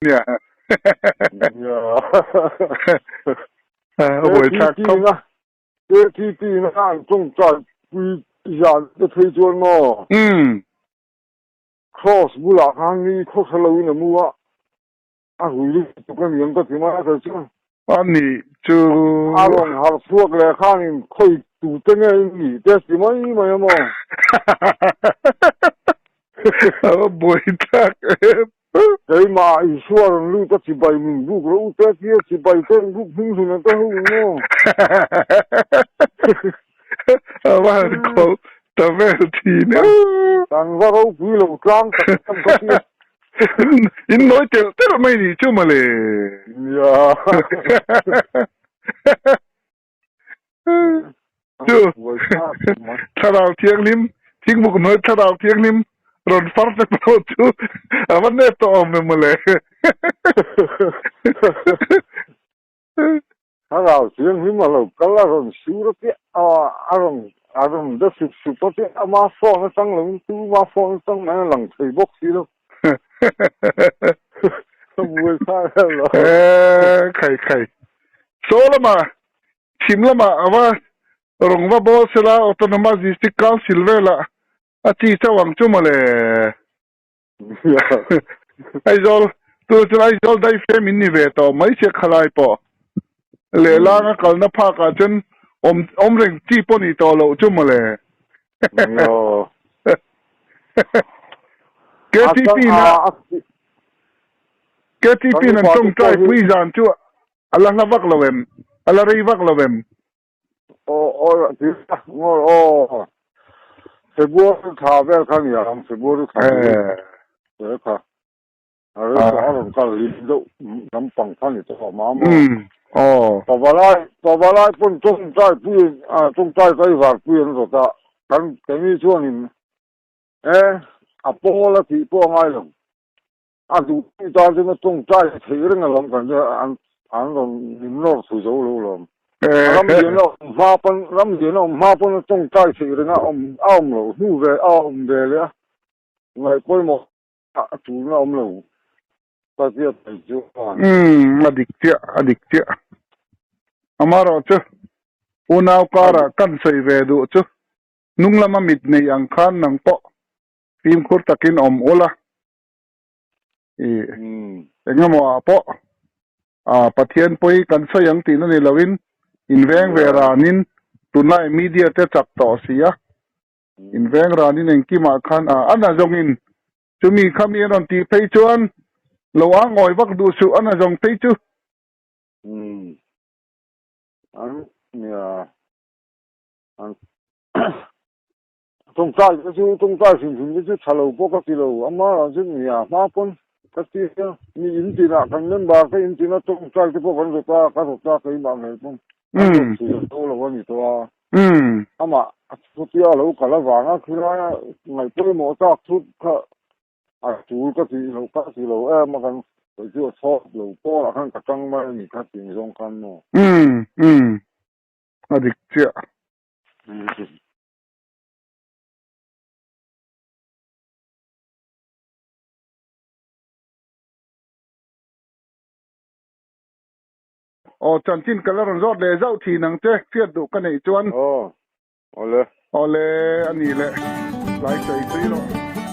nia. Buaithlak khawp. KTP na an tawngtai pui zan te phei chuan maw? Umm. Cross bulah khan ni khaw hre loin a mu a, a hui lutuk a niang ka ti mai a kei chuan. A nih chu. A rawn harh chhuak leh khanin khawi tute nge i nih te a ti mai mai a maw? A va buaithlak em. Keimah Isua rawn lut a chibai min buk rawh u te tia chibai te an buk hming hlun te ho ang maw? A va han khawlh ta vel thin e. Kan va ropui lo tlang tak em ka tia. In nawi telh telh mai nih chu mawle. Nia. Chu thlarau thianghlim thingmuk hnuai thlarau thianghlim rawn far te pawh chu a va nep tawh awm em mawle. Thlarau thianghlim a lo kal a rawn sur a piah a a rawn a rawn de sup sup a piah ama phone atang lo in tuma phone atang mai a lang thei bawk si lo. Ka buai thlai reuh lo. Khai khai. Saw lama Chhim lamah a va rawng va bawl sela Autonomous District Council velah a chi chauh ang chu mawle. Aizawl, tunah chuan Aizawl daifem in ni ve tawh mai sia khalai pawh. Lehlang a kalna phakah chuan awm awm reng chi pawh ni tawh loh chu mawle. KTP na KTP nan tawngtai pui zan chu A la hla vak lo em? A la rei vak lo em? Aw aw ti a ngaw aw February thla vel kha ni ang February thla vel kha a rei tawh a rawn kal hlim deuh lampang kha ni tawh mah maw Aw Pavalai Pavalai pawn tawngtai pui a tawngtai kaivar pui an rawt a kan keini chuanin e a pawl a tih pawh a ngai lo. A duh tih tan chuan a tawngtai theih reng alawm kan chu an an rawn min nawr thu zo lo lawm. Ram lian a awm hma pawn ram lian a awm hma pawn a tawngtai theih reng a awm a awm loh hnu ve a awm ve leh a ngaih pawimawh a tulna awm lo ka tia thei chuan. Umm a dik chiah a dik chiah. Amaherawhchu unau karah kan sawi ve duh chu hnung lama mit nei ang khan nang pawh fimkhur takin awm ula. I engemaw ah pawh ah Pathian pawi kan sawi ang tihna ni loin inveng ve ranin tunlai media te chak tawh si a, inveng ranin engkimah khan ah a na zawngin chumi khami an rawn tih phei chuan lo a ngawi vak duh suh a na zawng phei chu. An nia an Tawngtai te chu tawngtai hrim hrim te chu tha lo pawh ka ti lo, ama chu nia hma pawn ka ti a, mi in tinah kan member te in tina tawngtai te pawh kan rawt a, ka rawt a keimah ngei pawn kan rawt thei lo lo a ni tawh a, amah chutia a lo kal avanga khilai ngaih pawimawh tak thut kha a tul ka tih loh ka ti lo em a kan sawi chu a chhawk lo pawlah khan ka tang mai a ni kha tih zawng khan maw. Umm umm a dik chiah. Aw chanchin ka la rawn zawt leh zauh thin ang che, hriat duh ka neih chuan. Aw, awle. Awle, a nih leh, tlai sawi tui rawh.